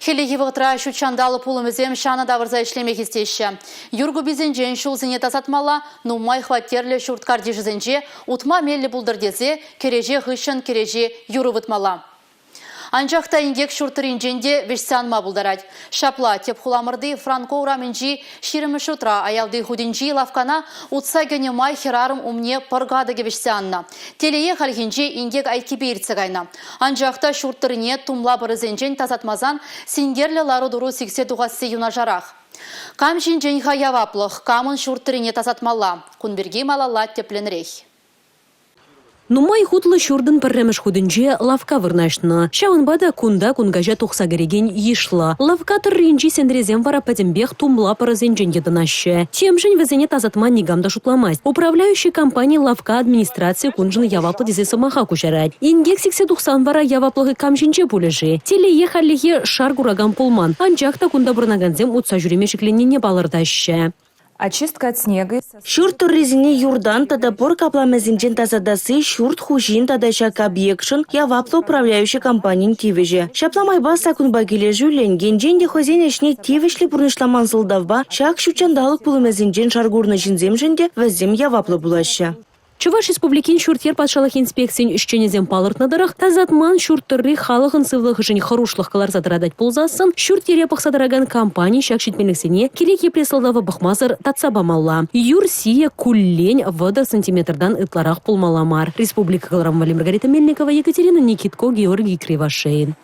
Хӗллехи вӑхӑтра ҫут ҫанталӑк пулӑмӗсем ҫанӑ тавӑрса ӗҫлеме хистеҫҫӗ. Юр куписенчен ҫулсене тасатмалла, нумай хваттерлӗ ҫурт картишӗсенче утма меллӗ пултӑр тесе кӗреҫе хыҫҫӑн кӗреҫе юр ывӑтмалла. Анчах та инкек ҫурт тӑрринчен те вӗҫсе анма пултарать. Ҫапла, тӗп хуламӑрти Франко урамӗнчи ҫирӗммӗш ҫуртра аялти хутӗнчи лавккана утса кӗнӗ май хӗрарӑм умне пӑр катӑкӗ вӗҫсе аннӑ. Телее хальхинче инкек айккипе иртсе кайнӑ. Анчах та ҫурт тӑррине тумла пӑрӗсенчен тасатмасан синкерлӗ лару-тӑру сиксе тухасси юнашарах. Кам ҫинчен-ха яваплӑх, камӑн ҫурт тӑррине тасатмалла? Кун пирки малалла тӗплӗнрех. Нумай хутлӑ ҫуртӑн пӗрремӗш хутӗнче лавкка вырнаҫнӑ. Ҫавӑнпа та кунта кун каҫа тухса кӗрекен йышлӑ. Лавкка тӑрринчи сентресем вара пӗтӗмпех тумла пӑрӑсенчен йӑтӑнаҫҫӗ. Темшӗн вӗсене тасатма никам та шутламасть. Управляющи компани лавкка администрацийӗ куншӑн яваплӑ тесе сӑмаха куҫарать. Инкек сиксе тухсан вара яваплӑхӗ кам ҫинче пулӗ-ши? Телее, хальлӗхе шар куракан пулман. Анчах та кунта пурӑнакансем утса ҫӳреме шикленнине палӑртаҫҫӗ. Очистка от снега. Ҫурт тӑррисене юртан тата пӑр капламӗсенчен тасатасси ҫурт хуҫин тата ҫак объектшӑн яваплӑ управляющи компанин тивӗҫӗ. Ҫапла майпа саккунпа килӗшӳллӗн енчен те хӑйсен ӗҫне тивӗҫлӗ пурнӑҫламан сӑлтавпа ҫак ҫут ҫанталӑк пулӑмӗсенчен шар курнӑ ҫынсемшӗн те вӗсем яваплӑ пулаҫҫӗ. Чӑваш Республикин ҫурт-йӗр патшалӑх инспекцийӗн ӗҫченӗсем палӑртнӑ тӑрӑх, тасатман ҫурт тӑрри халӑхӑн сывлӑхӗшӗн хӑрушлӑх кӑларса тӑратать пулсассӑн, ҫурт-йӗре пӑхса тӑракан компани ҫак ҫитменлӗхсене кирек епле сӑлтава пӑхмасӑр татса памалла. Юр сийӗ куллен 30 сантиметртан ытларах пулмалла мар. Республика кӑларӑм валли Маргарита Мельникова, Екатерина Никитко, Георгий Кривошеин.